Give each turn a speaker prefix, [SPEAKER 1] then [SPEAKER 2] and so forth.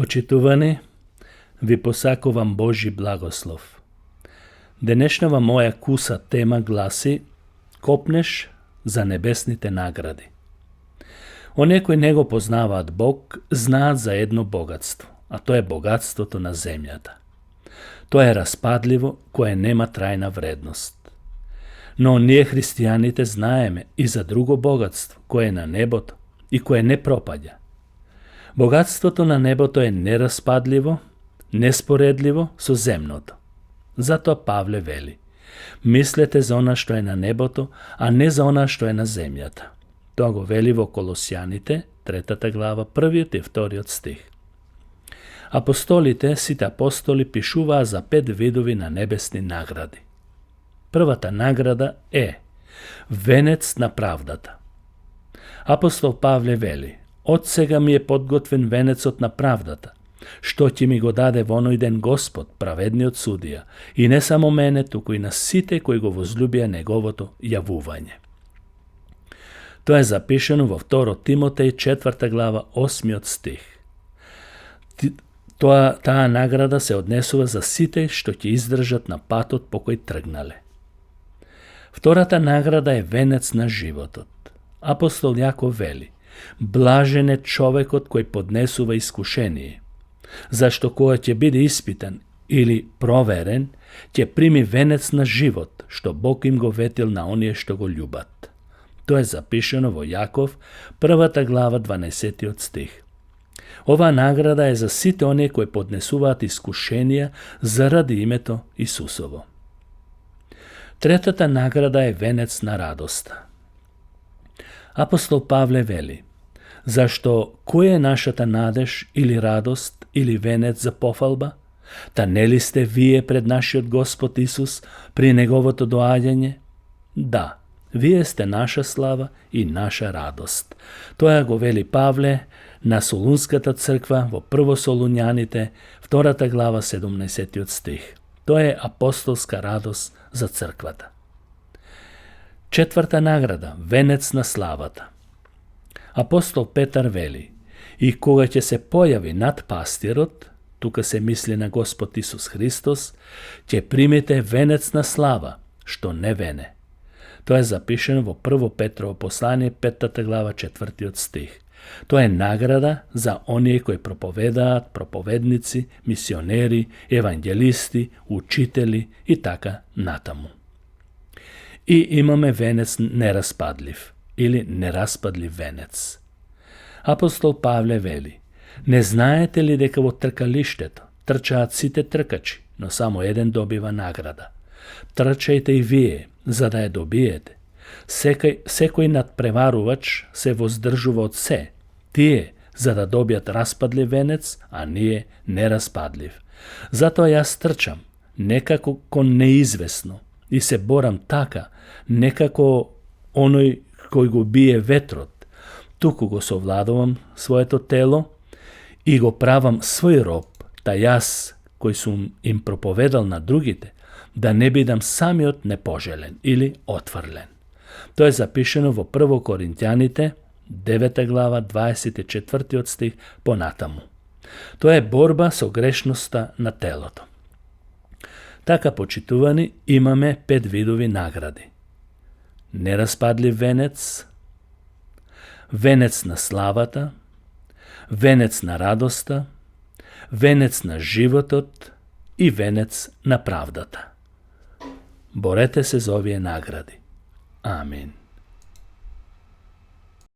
[SPEAKER 1] Почитувани, ви посакувам Божи благослов. Денешнава моја куса тема гласи Копнеш за небесните награди. Оние кои не го познаваат Бог, знаат за едно богатство, а тоа е богатството на земјата. Тоа е распадливо, кое нема трајна вредност. Но ние христијаните знаеме и за друго богатство, кое е на небото и кое не пропаѓа. Богатството на небото е нераспадливо, неспоредливо со земното. Затоа Павле вели: мислете за она што е на небото, а не за она што е на земјата. Тоа го вели во Колосјаните, 3 глава, 1 и 2 стих. Апостолите, сите апостоли, пишуваа за 5 видови на небесни награди. Првата награда е венец на правдата. Апостол Павле вели: од сега ми е подготвен венецот на правдата, што ќе ми го даде во оној ден Господ, праведниот судија, и не само мене, туку и на сите кои го возлюбија неговото јавување. Тоа е запишено во 2 Тимотеј 4 глава 8 стих. Таа награда се однесува за сите што ќе издржат на патот по кој тргнале. Втората награда е венец на животот. Апостол Јаков вели: блажен е човекот кој поднесува искушение, зашто кога ќе биде испитан или проверен, ќе прими венец на живот, што Бог им го ветил на оние што го љубат. Тоа е запишено во Јаков, 1 глава, 12 стих. Оваа награда е за сите оние кои поднесуваат искушенија заради името Исусово. Третата награда е венец на радоста. Апостол Павле вели: зашто која е нашата надеж или радост или венец за пофалба? Та нели сте вие пред нашиот Господ Исус при неговото доаѓање? Да, вие сте наша слава и наша радост. Тоа го вели Павле на Солунската црква во 1 Солуњаните, 2 глава, 17 стих. Тоа е апостолска радост за црквата. Четврта награда, венец на славата. Апостол Петар вели: и кога ќе се појави над пастирот, тука се мисли на Господ Исус Христос, ќе примете венец на слава, што не вене. Тоа е запишено во 1 Петрово послание, 5 глава, 4 стих. Тоа е награда за оние кои проповедаат, проповедници, мисионери, евангелисти, учители и така натаму. И имаме венец нераспадлив или нераспадлив венец. Апостол Павле вели: не знаете ли дека во тркалиштето трчаат сите тркачи, но само еден добива награда? Трчајте и вие, за да ја добиете. Секој надпреварувач се воздржува од се, тие за да добијат распадлив венец, а ние нераспадлив. Затоа јас трчам, некако кон неизвестно, и се борам така, некако оној кој го бие ветрот, туку го совладувам своето тело и го правам свој роб, та јас, кој сум им проповедал на другите, да не бидам самиот непожелен или отврлен. Тоа е запишено во 1 Коринтјаните, 9 глава, 24 стих понатаму. Тоа е борба со грешноста на телото. Така, почитувани, имаме 5 видови награди. Нераспадлив венец, венец на славата, венец на радоста, венец на животот и венец на правдата. Борете се за овие награди. Амин.